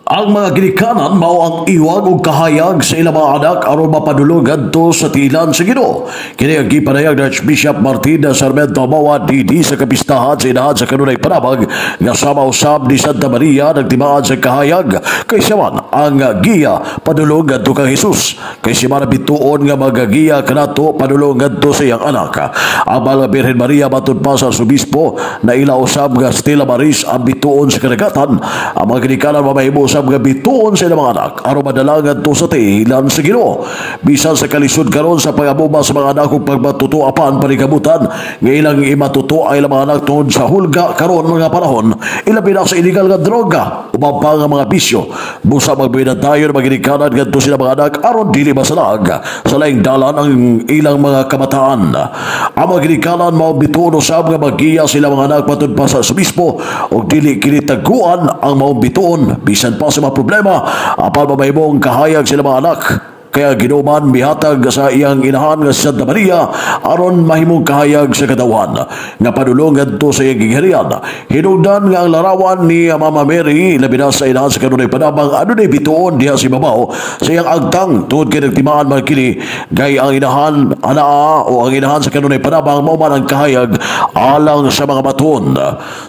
Ang mga ginikanan mao ang iwag og kahayag sa ilang mga anak aron mapadulong ngadto sa tilan sa Ginoo. Kini ang gipanayag ni Archbishop Martin Sarmiento Mawa DD sa kapistahan sa Inahan sa Kanunay Panabang nga sama usab ni Santa Maria nagtimaan sa kahayag kay siya man ang giya padulong ngadto kang Jesus. Kay siya man ang bituon nga magagiya kanato padulong ngadto sa iyang anak. Ang Mahal nga Birhen Maria, matud pa sa Arsobispo, na ila usab nga Stella Maris ang bituon sa kadagatan. Ang mga ginikanan mamahimo usab nga bituon sa ilang mga anak aron madala ngadto sa tilan sa Ginoo. Bisan sa kalisod karon sa pag-amuma sa mga anak ug pagmatuto, apan paningkamutan nga ilang imatuto ang ilang mga anak tungod sa hulga karon mga panahon, ilabi na sa illegal nga droga, uban pa nga mga bisyo. Busa magpinadayon mga ginikanan ngadto sila mga anak aron dili masalag sa laing dalan ang ilang mga kabataan. Ang mga ginikanan mao bituon usab nga magiya sila mga anak, matud pa sa Arsobispo, ug dili kini taguan ang maong bituon bisan pa sa mga problema, apan mamahimong kahayag sila mga anak. Kaya Ginoo man mihatag sa iyang inahan nga si Santa Maria aron mahimong kahayag sa katawhan nga padulong ngadto sa iyang gingharian. Hinungdan nga ang larawan ni Mama Mary, labi na sa Inahan sa Kanunay Panabang, adunay bituon diha sa ibabaw sa iyang agtang tungod kay nagtimaan man kini kay ang inahan anaa o ang Inahan sa Kanunay Panabang mao man ang kahayag alang sa mga batuon.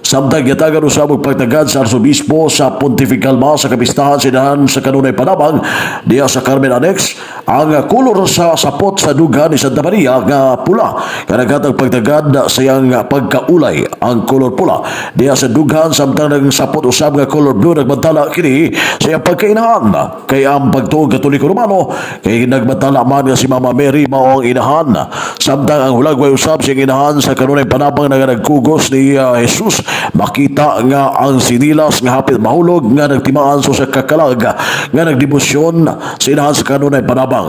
Samtang gitagan usab og pagtagad sa Arsobispo sa Pontifical Mass sa kapistahan sa Inahan sa Kanunay Panabang diha sa Carmen Annex ang kolor sa sapot sa duga ni Santa Maria nga pula kanaghatag pagtagad sa iyang pagkaulay. Ang kolor pula diha sa dughan samtang nang sapot usab nga color blue, nagbantala kini sa iyang pagkainahan, kay ang pagtuo Katoliko Romano kay nagbantala man nga si Mama Mary mao ang inahan, samtang ang hulagway usab sa iyang Inahan sa Kanunay Panabang nga nagkugos ni Jesus, makita nga ang sinilas nga hapit mahulog nga nagtimaan so sa kakalag nga nagdebosyon sa Inahan sa Kanunay Panabang.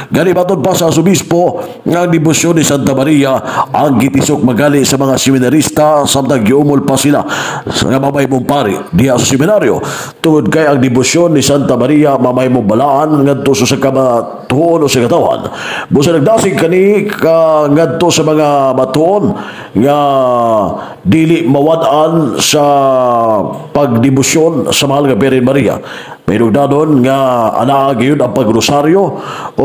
Gani matod pa sa Arsobispo nga ang debosyon ni Santa Maria ang gitisok magali sa mga seminarista samtang giumol pa sila sa nga mamahimong pari diha sa seminaryo, tungod kay ang debosyon ni Santa Maria mamahimong balaan ngadto sa kamatuon o sa katawhan. Busa nagdasig kani ka ngadto sa mga matuon nga dili mawad-an sa pagdebosyon sa Mahal nga Birhen Maria. Hinugdanon nga anaa gyud ang pagrosaryo o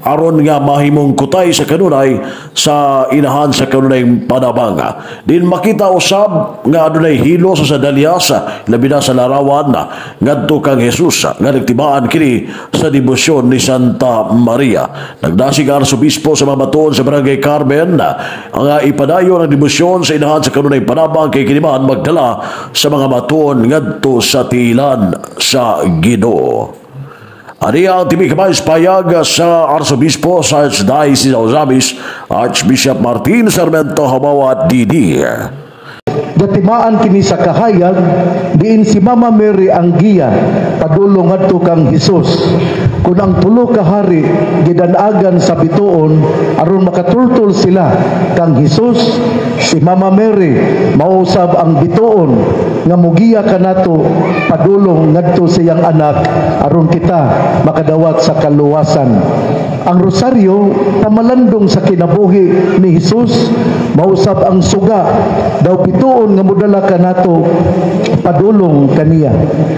aron nga mahimong kutay sa kanunay sa Inahan sa Kanunay Panabang. Din makita usab nga adunay hilo sa sandalyas, labi na sa larawan ngadto kang Jesus nga nagtimaan kini sa debosyon ni Santa Maria. Nagdasig ang Arsobispo sa mga batuon sa Barangay Carmen ang ipadayon ang debosyon sa Inahan sa Kanunay Panabang kay kini man magdala sa mga batuon ngadto sa tilan sa Ginoo. Aniya ang tibi kamay payag sa Arsobispo sa Archdiocese of Ozamiz, Archbishop Martin Sarmiento Hamawa DD. Gatimaan kini sa kahayag diin si Mama Mary ang giya padulong ngadto kang Hesus. Kun ang tulo ka hari gidanagan sa bituon aron makatultol sila kang Hesus, si Mama Mary mausab ang bituon nga mugiya kanato padulong ngadto sa iyang anak aron kita makadawat sa kaluwasan. Ang rosaryo, pamalandong sa kinabuhi ni Hesus, mausab ang suga daw bituon nga modala kanato padulong kaniya.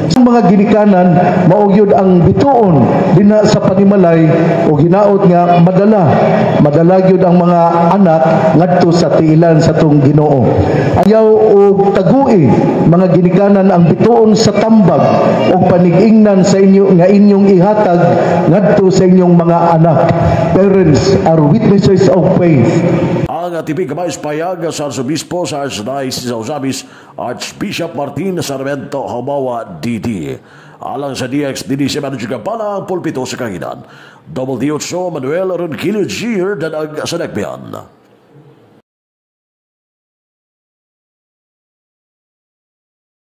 Sa mga ginikanan, mao gyud ang bituon dinha sa panimalay o ginaot nga madala madala gyud ang mga anak ngadto sa tiilan sa tong Ginoo. Ayaw og tagui, mga ginikanan, ang bituon sa tambag og panigingnan sa inyo nga inyong ihatag ngadto sa inyong mga anak. Parents are witnesses of faith. Ang tibig kamay payag sa Arsobispo sa Archdiocese of Ozamiz, Archbishop Martin Sarmiento Hamawa DD. Alang sa DXDD, si Manager Kampana, ang pulpito sa kahinan. Double D8, Manuel Ronquillo G. Danag sa Nagbihan.